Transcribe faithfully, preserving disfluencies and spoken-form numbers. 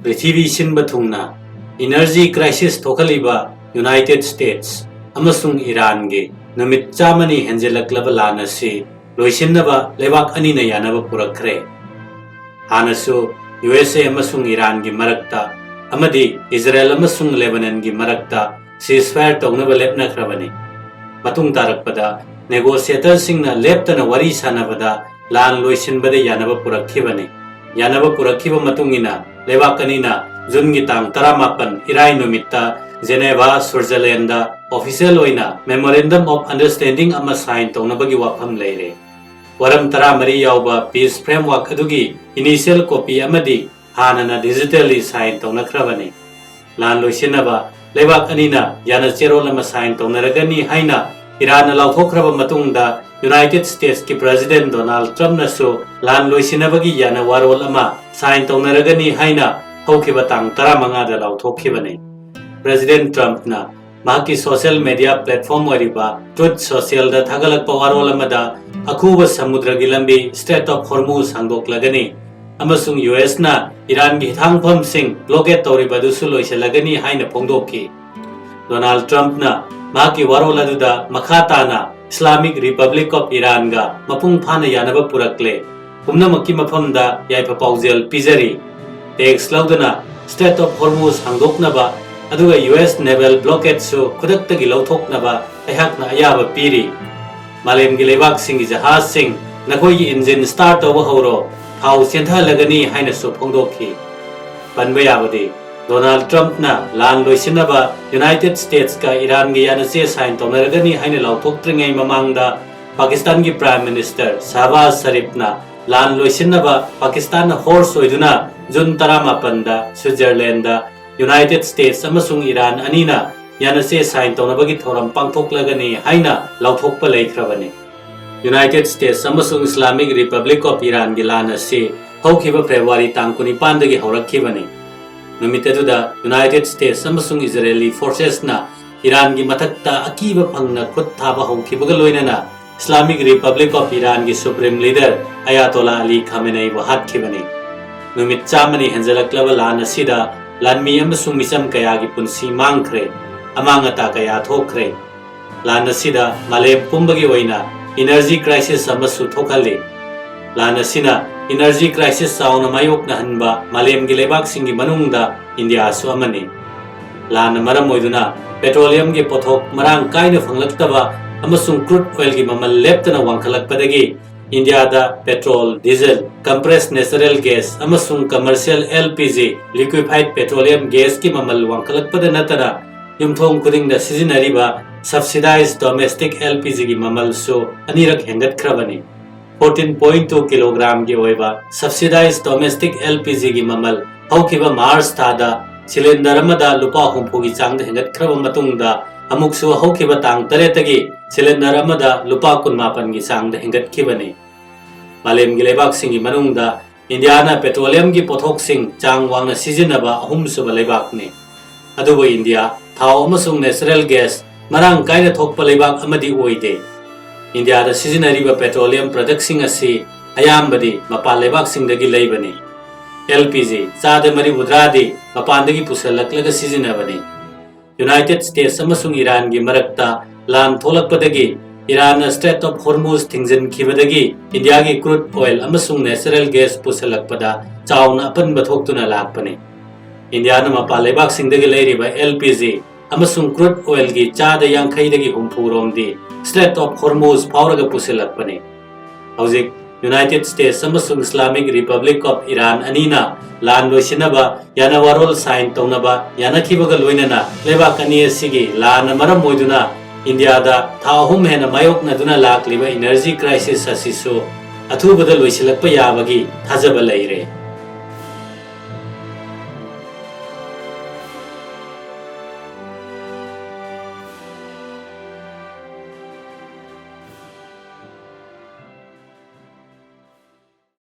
ꯄ꯭ꯔꯤꯊꯤꯕꯤ ꯁꯤꯟꯕ ꯊꯨꯡꯅ ꯏꯅꯔꯖꯤ ꯀ꯭ꯔꯥꯏꯁꯤꯁ ꯊꯣꯛꯍꯜꯂꯤꯕ ꯌꯨꯅꯥꯏꯇꯦꯗ ꯁ꯭ꯇꯦꯠꯁ ꯑꯃꯁꯨꯡ ꯏꯔꯥꯟꯒꯤ ꯅꯨꯃꯤꯠ ꯆꯥꯝꯃꯅꯤ ꯍꯦꯟꯖꯤꯜꯂꯛꯂꯕ ꯂꯥꯟ ꯑꯁꯤ ꯂꯣꯏꯁꯤꯟꯅꯕ ꯂꯩꯕꯥꯛ ꯑꯅꯤꯅ ꯌꯥꯅꯕ ꯄꯨꯔꯛꯈ꯭ꯔꯦ꯫ ꯍꯥꯟꯅꯁꯨ ꯌꯨ ꯑꯦꯁ ꯑꯦ ꯑꯃꯁꯨꯡ ꯏꯔꯥꯟꯒꯤ ꯃꯔꯛꯇ ꯑꯃꯗꯤ ꯏꯖꯔꯦꯜ ꯑꯃꯁꯨꯡ ꯂꯦꯕꯅꯟꯒꯤ ꯃꯔꯛꯇ ceasefire ꯇꯧꯅꯕ ꯂꯦꯞꯅꯈ꯭ꯔꯕꯅꯤ꯫ ꯃꯇꯨꯡ ꯇꯥꯔꯛꯄꯗ ꯅꯦꯒꯣꯁꯤꯌꯦꯇꯔꯁꯤꯡꯅ ꯂꯦꯞꯇꯅ ꯋꯥꯔꯤ ꯁꯥꯅꯕꯗ ꯂꯥꯟ ꯂꯣꯏꯁꯤꯟꯕꯗ ꯌꯥꯅꯕ ꯄꯨꯔꯛꯈꯤꯕꯅꯤ꯫ ꯌꯥꯅꯕ ꯄꯨꯔꯛꯈꯤꯕ ꯃꯇꯨꯡ ꯏꯟꯅ ꯂꯩꯕꯥꯛ ꯑꯅꯤꯅ ꯖꯨꯟꯒꯤ ꯇꯥꯡ ꯇꯔꯥꯃꯥꯄꯟ ꯏꯔꯥꯏ ꯅꯨꯃꯤꯠꯇ ꯖꯦꯅꯦꯚꯥ, ꯁ꯭ꯋꯤꯠꯖꯔꯂꯦꯟꯗ official ꯑꯣꯏꯅ Memorandum of Understanding ꯑꯃ sign ꯇꯧꯅꯕꯒꯤ ꯋꯥꯐꯝ ꯂꯩꯔꯦ꯫ ꯋꯥꯔꯝ ꯇꯔꯥꯃꯔꯤ ꯌꯥꯎꯕ peace framework ꯑꯗꯨꯒꯤ initial copy ꯑꯃꯗꯤ ꯍꯥꯟꯅꯅ digitally sign ꯇꯧꯅꯈ꯭ꯔꯕꯅꯤ꯫ ꯂꯥꯟ ꯂꯣꯏꯁꯤꯟꯅꯕ ꯂꯩꯕꯥꯛ ꯑꯅꯤꯅ ꯌꯥꯅ ꯆꯦꯔꯣꯜ ꯑꯃ sign ꯇꯧꯅꯔꯒꯅꯤ ꯍꯥꯏꯅ ꯏꯔꯥꯟꯅ ꯂꯥꯎꯊꯣꯛꯈ꯭ꯔꯕ ꯃꯇꯨꯡꯗ ꯌꯨꯅꯥꯏꯇꯦꯗ ꯁ꯭ꯇꯦꯠꯁꯀꯤ ꯄ꯭ꯔꯦꯁꯤꯗꯦꯟꯠ ꯗꯣꯅꯥꯜꯗ ꯇ꯭ꯔꯝꯞꯅꯁꯨ ꯂꯥꯟ ꯂꯣꯏꯁꯤꯟꯅꯕꯒꯤ ꯌꯥꯅ ꯋꯥꯔꯣꯜ ꯑꯃ sign ꯇꯧꯅꯔꯒꯅꯤ ꯍꯥꯏꯅ ꯍꯧꯈꯤꯕ ꯇꯥꯡ ꯇꯔꯥꯃꯉꯥꯗ ꯂꯥꯎꯊꯣꯛꯈꯤꯕꯅꯤ꯫ ꯄ꯭ꯔꯦꯁꯤꯗꯦꯟꯠ ꯇ꯭ꯔꯝꯞꯅ ꯃꯍꯥꯛꯀꯤ social media platform ꯑꯣꯏꯔꯤꯕ Truth Socialꯗ ꯊꯥꯒꯠꯂꯛꯄ ꯋꯥꯔꯣꯜ ꯑꯃꯗ ꯑꯈꯨꯕ ꯁꯃꯨꯗ꯭ꯔꯒꯤ ꯂꯝꯕꯤ Strait of Hormuz ꯍꯥꯡꯗꯣꯛꯂꯒꯅꯤ ꯑꯃꯁꯨꯡ ꯌꯨ ꯑꯦꯁꯅ ꯏꯔꯥꯟꯒꯤ ꯍꯤꯊꯥꯡꯐꯝꯁꯤꯡ blockade ꯇꯧꯔꯤꯕ ꯑꯗꯨꯁꯨ ꯂꯣꯏꯁꯤꯜꯂꯒꯅꯤ ꯍꯥꯏꯅ ꯐꯣꯡꯗꯣꯛꯈꯤ꯫ ꯗꯣꯅꯥꯜꯗ ꯇ꯭ꯔꯝꯞꯅ ꯃꯍꯥꯛꯀꯤ ꯋꯥꯔꯣꯜ ꯑꯗꯨꯗ ꯃꯈꯥ ꯇꯥꯅ Islamic Republic of Iranꯒ ꯃꯄꯨꯡ ꯐꯥꯅ ꯌꯥꯅꯕ ꯄꯨꯔꯛꯂꯦ, ꯄꯨꯝꯅꯃꯛꯀꯤ ꯃꯐꯝꯗ ꯌꯥꯏꯐ ꯄꯥꯎꯖꯦꯜ ꯄꯤꯖꯔꯤ꯫ Text ꯂꯧꯗꯨꯅ Strait of Hormuz ꯍꯥꯡꯗꯣꯛꯅꯕ ꯑꯗꯨꯒ ꯌꯨ ꯑꯦꯁ naval blockadeꯁꯨ ꯈꯨꯗꯛꯇꯒꯤ ꯂꯧꯊꯣꯛꯅꯕ ꯑꯩꯍꯥꯛꯅ ꯑꯌꯥꯕ ꯄꯤꯔꯤ꯫ ꯃꯥꯂꯦꯝꯒꯤ ꯂꯩꯕꯥꯛꯁꯤꯡꯒꯤ ꯖꯍꯥꯖꯁꯤꯡ ꯅꯈꯣꯏꯒꯤ engine start ꯇꯧꯕ ꯍꯧꯔꯣ, ꯊꯥꯎ ꯆꯦꯟꯊꯍꯜꯂꯒꯅꯤ ꯍꯥꯏꯅꯁꯨ ꯐꯣꯡꯗꯣꯛꯈꯤ꯫ ꯄꯟꯕ ꯌꯥꯕꯗꯤ, ꯗꯣꯅꯥꯜꯗ ꯇ꯭ꯔꯝꯞꯅ ꯂꯥꯟ ꯂꯣꯏꯁꯤꯟꯅꯕ ꯌꯨꯅꯥꯏꯇꯦꯗ ꯁ꯭ꯇꯦꯠꯁꯀ ꯏꯔꯥꯟꯒ ꯌꯥꯅꯆꯦ sign ꯇꯧꯅꯔꯒꯅꯤ ꯍꯥꯏꯅ ꯂꯥꯎꯊꯣꯛꯇ꯭ꯔꯤꯉꯩ ꯃꯃꯥꯡꯗ ꯄꯥꯀꯤꯁꯇꯥꯟꯒꯤ Prime Minister ꯁꯍꯕꯥꯖ ꯁꯔꯤꯐꯅ ꯂꯥꯟ ꯂꯣꯏꯁꯤꯟꯅꯕ ꯄꯥꯀꯤꯁꯇꯥꯟꯅ host ꯑꯣꯏꯗꯨꯅ ꯖꯨꯟ ꯇꯔꯥꯃꯥꯄꯟꯗ ꯁ꯭ꯋꯤꯠꯖꯔꯂꯦꯟꯗ ꯌꯨꯅꯥꯏꯇꯦꯗ ꯁ꯭ꯇꯦꯠꯁ ꯑꯃꯁꯨꯡ ꯏꯔꯥꯟ ꯑꯅꯤꯅ ꯌꯥꯅꯆꯦ sign ꯇꯧꯅꯕꯒꯤ ꯊꯧꯔꯝ ꯄꯥꯡꯊꯣꯛꯂꯒꯅꯤ ꯍꯥꯏꯅ ꯂꯥꯎꯊꯣꯛꯄ ꯂꯩꯈ꯭ꯔꯕꯅꯤ꯫ ꯌꯨꯅꯥꯏꯇꯦꯗ ꯁ꯭ꯇꯦꯠꯁ ꯑꯃꯁꯨꯡ Islamic Republic of Iranꯒꯤ ꯂꯥꯟ ꯑꯁꯤ ꯍꯧꯈꯤꯕ ꯐꯦꯕ꯭ꯔꯨꯋꯥꯔꯤ ꯇꯥꯡ ꯀꯨꯟꯅꯤꯄꯥꯟꯗꯒꯤ ꯍꯧꯔꯛꯈꯤꯕꯅꯤ꯫ ꯅꯨꯃꯤꯠ ꯑꯗꯨꯗ ꯌꯨꯅꯥꯏꯇꯦꯗ ꯁ꯭ꯇꯦꯠꯁ ꯑꯃꯁꯨꯡ ꯏꯖꯔꯦꯂꯤ forcesꯅ ꯏꯔꯥꯟꯒꯤ ꯃꯊꯛꯇ ꯑꯀꯤꯕ ꯐꯪꯅ ꯈꯨꯠ ꯊꯥꯕ ꯍꯧꯈꯤꯕꯒ ꯂꯣꯏꯅꯅ Islamic Republic of Iranꯒꯤ Supreme Leader ꯑꯌꯥꯇꯣꯂꯥ ꯑꯂꯤ ꯈꯥꯃꯦꯅꯩꯕꯨ ꯍꯥꯠꯈꯤꯕꯅꯤ꯫ ꯅꯨꯃꯤꯠ ꯆꯥꯝꯃꯅꯤ ꯍꯦꯟꯖꯂꯛꯂꯕ ꯂꯥꯟ ꯑꯁꯤꯗ ꯂꯥꯟꯃꯤ ꯑꯃꯁꯨꯡ ꯃꯤꯆꯝ ꯀꯌꯥꯒꯤ ꯄꯨꯟꯁꯤ ꯃꯥꯡꯈ꯭ꯔꯦ, ꯑꯃꯥꯡ ꯑꯇꯥ ꯀꯌꯥ ꯊꯣꯛꯈ꯭ꯔꯦ꯫ ꯂꯥꯟ ꯑꯁꯤꯗ ꯃꯥꯂꯦꯝ ꯄꯨꯝꯕꯒꯤ ꯑꯣꯏꯅ energy crisis ꯑꯃꯁꯨ ꯊꯣꯛꯍꯜꯂꯤ꯫ ꯂꯥꯟ ꯑꯁꯤꯅ energy crisis ꯆꯥꯎꯅ ꯃꯥꯌꯣꯛꯅꯍꯟꯕ ꯃꯥꯂꯦꯝꯒꯤ ꯂꯩꯕꯥꯛꯁꯤꯡꯒꯤ ꯃꯅꯨꯡꯗ ꯏꯟꯗꯤꯌꯥꯁꯨ ꯑꯃꯅꯤ꯫ ꯂꯥꯟꯅ ꯃꯔꯝ ꯑꯣꯏꯗꯨꯅ petroleumꯒꯤ ꯄꯣꯠꯊꯣꯛ ꯃꯔꯥꯡ ꯀꯥꯏꯅ ꯐꯪꯂꯛꯇꯕ ꯑꯃꯁꯨꯡ crude oilꯒꯤ ꯃꯃꯜ ꯂꯦꯞꯇꯅ ꯋꯥꯡꯈꯠꯂꯛꯄꯗꯒꯤ ꯏꯟꯗꯤꯌꯥꯗ petrol, diesel, compressed natural gas ꯑꯃꯁꯨꯡ commercial LPG, liquefied petroleum gasꯀꯤ ꯃꯃꯜ ꯋꯥꯡꯈꯠꯂꯛꯄꯗ ꯅꯠꯇꯅ ꯌꯨꯝꯊꯣꯡ ꯈꯨꯗꯤꯡꯗ ꯁꯤꯖꯤꯟꯅꯔꯤꯕ subsidized domestic LPGꯒꯤ ꯃꯃꯜꯁꯨ ꯑꯅꯤꯔꯛ ꯍꯦꯟꯒꯠꯈ꯭ꯔꯕꯅꯤ꯫ Fourteen point two kilogramꯒꯤ ꯑꯣꯏꯕ subsidized domestic LPGꯒꯤ ꯃꯃꯜ ꯍꯧꯈꯤꯕ March ꯊꯥꯗ cylinder ꯑꯃꯗ ꯂꯨꯄꯥ ꯍꯨꯝꯐꯨꯒꯤ ꯆꯥꯡꯗ ꯍꯦꯟꯒꯠꯈ꯭ꯔꯕ ꯃꯇꯨꯡꯗ ꯑꯃꯨꯛꯁꯨ ꯍꯧꯈꯤꯕ ꯇꯥꯡ ꯇꯔꯦꯠꯇꯒꯤ cylinder ꯑꯃꯗ ꯂꯨꯄꯥ ꯀꯨꯟꯃꯥꯄꯟꯒꯤ ꯆꯥꯡꯗ ꯍꯦꯟꯒꯠꯈꯤꯕꯅꯤ꯫ ꯃꯥꯂꯦꯝꯒꯤ ꯂꯩꯕꯥꯛꯁꯤꯡꯒꯤ ꯃꯅꯨꯡꯗ ꯏꯟꯗꯤꯌꯥꯅ petroleumꯒꯤ ꯄꯣꯠꯊꯣꯛꯁꯤꯡ ꯆꯥꯡ ꯋꯥꯡꯅ ꯁꯤꯖꯤꯟꯅꯕ ꯑꯍꯨꯝꯁꯨꯕ ꯂꯩꯕꯥꯛꯅꯤ꯫ ꯑꯗꯨꯕꯨ ꯏꯟꯗꯤꯌꯥ ꯊꯥꯎ ꯑꯃꯁꯨꯡ natural gas ꯃꯔꯥꯡ ꯀꯥꯏꯅ ꯊꯣꯛꯄ ꯂꯩꯕꯥꯛ ꯑꯃꯗꯤ ꯑꯣꯏꯗꯦ꯫ ꯏꯟꯗꯤꯌꯥꯗ ꯁꯤꯖꯤꯟꯅꯔꯤꯕ petroleum productꯁꯤꯡ ꯑꯁꯤ ꯑꯌꯥꯝꯕꯗꯤ ꯃꯄꯥꯟ ꯂꯩꯕꯥꯛꯁꯤꯡꯗꯒꯤ ꯂꯩꯕꯅꯤ꯫ LPG ꯆꯥꯗ ꯃꯔꯤꯐꯨꯇꯔꯥꯗꯤ ꯃꯄꯥꯟꯗꯒꯤ ꯄꯨꯁꯤꯜꯂꯛꯂꯒ ꯁꯤꯖꯤꯟꯅꯕꯅꯤ꯫ United States ꯑꯃꯁꯨꯡ ꯏꯔꯥꯟꯒꯤ ꯃꯔꯛꯇ ꯂꯥꯟ ꯊꯣꯛꯂꯛꯄꯗꯒꯤ ꯏꯔꯥꯟꯅ Strait of Hormuz ꯊꯤꯡꯖꯤꯟꯈꯤꯕꯗꯒꯤ ꯏꯟꯗꯤꯌꯥꯒꯤ crude oil ꯑꯃꯁꯨꯡ natural gas ꯄꯨꯁꯤꯜꯂꯛꯄꯗ ꯆꯥꯎꯅ ꯑꯄꯟꯕ ꯊꯣꯛꯇꯨꯅ ꯂꯥꯛꯄꯅꯤ꯫ ꯏꯟꯗꯤꯌꯥꯅ ꯃꯄꯥꯟ ꯂꯩꯕꯥꯛꯁꯤꯡꯗꯒꯤ ꯂꯩꯔꯤꯕ LPG ꯑꯃꯁꯨꯡ crude oilꯒꯤ ꯆꯥꯗ ꯌꯥꯡꯈꯩꯗꯒꯤ ꯍꯨꯝꯐꯨ ꯔꯣꯝꯗꯤ Strait of Hormuz ꯐꯥꯎꯔꯒ ꯄꯨꯁꯤꯜꯂꯛꯄꯅꯤ꯫ ꯍꯧꯖꯤꯛ United States ꯑꯃꯁꯨꯡ Islamic Republic of Iran ꯑꯅꯤꯅ ꯂꯥꯟ ꯂꯣꯏꯁꯤꯟꯅꯕ ꯌꯥꯅ ꯋꯥꯔꯣꯜ sign ꯇꯧꯅꯕ ꯌꯥꯅꯈꯤꯕꯒ ꯂꯣꯏꯅꯅ ꯂꯩꯕꯥꯛ ꯑꯅꯤ ꯑꯁꯤꯒꯤ ꯂꯥꯟꯅ ꯃꯔꯝ ꯑꯣꯏꯗꯨꯅ ꯏꯟꯗꯤꯌꯥꯗ ꯊꯥ ꯑꯍꯨꯝ ꯍꯦꯟꯅ ꯃꯥꯌꯣꯛꯅꯗꯨꯅ ꯂꯥꯛꯂꯤꯕ energy crisis ꯑꯁꯤꯁꯨ ꯑꯊꯨꯕꯗ ꯂꯣꯏꯁꯤꯜꯂꯛꯄ ꯌꯥꯕꯒꯤ ꯊꯥꯖꯕ ꯂꯩꯔꯦ꯫